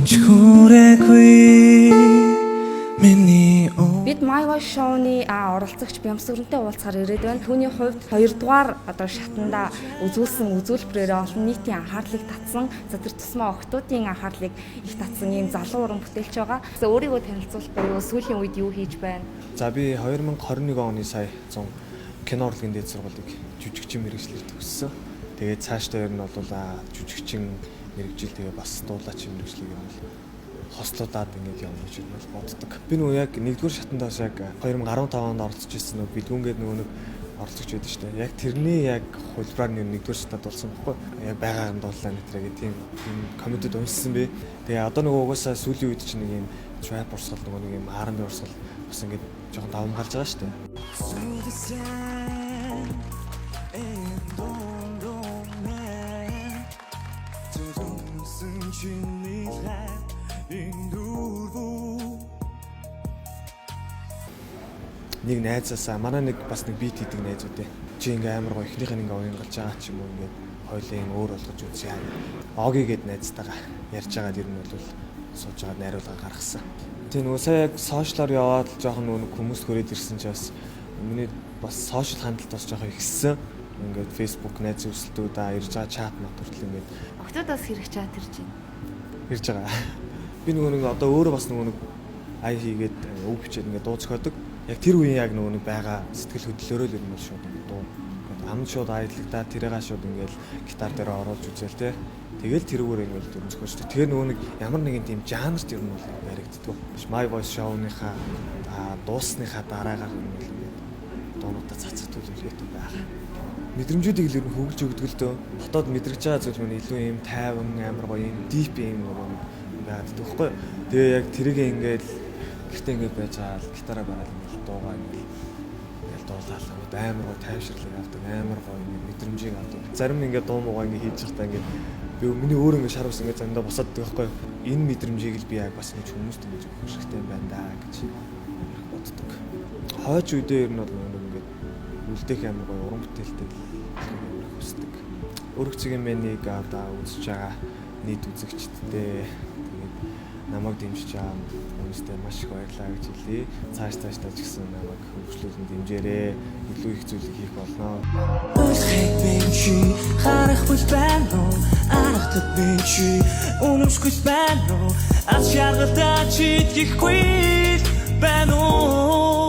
Хинч хүрээгүй миний. Бид My Voice Show-ны оролцогч Бямсүрэнтэй уулзахаар ирээд байна. Түүний хувьд 2 дугаар одоо шатанда үзүүлсэн үзүүлбэрээр олон нийтийн анхаарлыг татсан, за тэр тусмаа охтуудын анхаарлыг их татсан ийм залуу уран бүтээлч байгаа. Өөрийгөө танилцуулах буюу сүүлийн үед юу хийж байна? За, би 2021 оны сая 100 кино урлагийн дээд сургуулийг жүжигчин мэргэжлээр төгссөн. Тэгээд цаашдаа ер нь бол жүжигчин мэргэжил, тэгээ бас дуулаач мэргэжлийг ер нь бол хослуулаад ингээд явна гэж ер нь бол боддог. Би нөгөө яг нэгдүгээр шатанд бас яг 2015 онд оролцож ирсэн, нөгөө Билгүн гээд нөгөө нэг оролцогч байдаг шүү дээ. Яг тэрний яг хувилбараар нь нэгдүгээр шатанд болсон байхгүй. Яг байгаагаар нь дуулаа нэтрээ тийм тийм комментүүд уншсан би. Тэгээ одоо нөгөө угаасаа сүүлийн үед чинь нэг юм trap урсгал, нөгөө нэг юм R&B урсгал бас ингээд жоохон давамгаалж байгаа шүү дээ. Сүлсэн энэ дундумэ Зүрсэн чиний хайр энэ дүүрвүү. Нэг найзаасаа, манай нэг бас нэг beat хийдэг найз үү. Чи ингээ амар гоё эхнийх нь ингээ уянгалж байгаа ч юм уу, ингээд хоёлын өөр болгож үзье. Оги гээд найзтайгаа ярьж байгаа, тэр нь бол сууж байгаа найруулга гаргасан. Тэгээ нөгөө сая яг social оор яваад л жоохон нөгөө нэг хүмүүс хүрээд ирсэн чи бас миний бас social хандлт бас жоохон ихссэн. Ингээд Facebook найз өсөлтүүд ирж байгаа, чат мат хүртэл ингээд. Охтуудаас хэрэг чат ирж байна? Ирж байгаа. Би нөгөө нэг одоо өөрөө бас нөгөө нэг ая хийгээд, үг бичээд ингээд дуу зохиодог. Яг тэр үеийн яг нөгөө нэг байгаа сэтгэл хөдлөлөөрөө л ер нь бол шууд ингээд дуу. Ингээд ам шууд аялагдаа, тэрээгээ шууд ингээд гитар дээр оруулж үзээл те. Тэгэл тэрүүгээр ингээд ер нь зохиож. Тэгэхээр нөгөө нэг ямар нэгэн тийм жанрт ер нь бол баригддаг. My Voice Show-ныхаа дуусныхаа дараагаар ер нь бол ингээд дуунуудаа цацах төлөвлөгөөтэй байгаа. Мэдрэмжүүдийг л ер нь хөгжиж өгдөг л дөө. Дотоод мэдрэж байгаа зүйл маань илүү юм тайван, амар гоё юм deep юм нөгөө нэг байгаад байдаг байхгүй юу. Тэгээ яг тэрийг ингээд гэртээ ингээд байж байгаа л гитараа бараал ингээд дуугаа ингээд дуулаал ингээд амар гоё тайвширлыг авдаг, амар гоё ингээд мэдрэмжийг авдаг. Зарим ингээд дуу муугаа ингээд хийж байхдаа ингээд би миний өөр ингээд шар ус ингээд заримдаа босоод байдаг байхгүй юу. Энэ мэдрэмжийг л би яг бас ингэж хүмүүст ингэж өгөх хэрэгтэй юм байна да гэж амар боддог. Хойч үедээ ер нь бол нэг ингээд үлдэх амар гоё уран бүтээлтэй л амар хүсдэг. Өргөцөгийн мэнийг одоо үзэж байгаа нийт үзэгчдээ, тэгээд намайг дэмжиж байгаа хүмүүстээ маш их баярлалаа гэж хэлье. Цааш цаашдаа ч гэсэн намайг хөгжлүүлэн дэмжээрэй. Илүү их зүйлийг хийх болно. Үлхийг би чи харахгүй байна уу? Аргатад би чи үнэмшгүй байна уу? Аз жаргалтай чи итгэхгүй байна уу?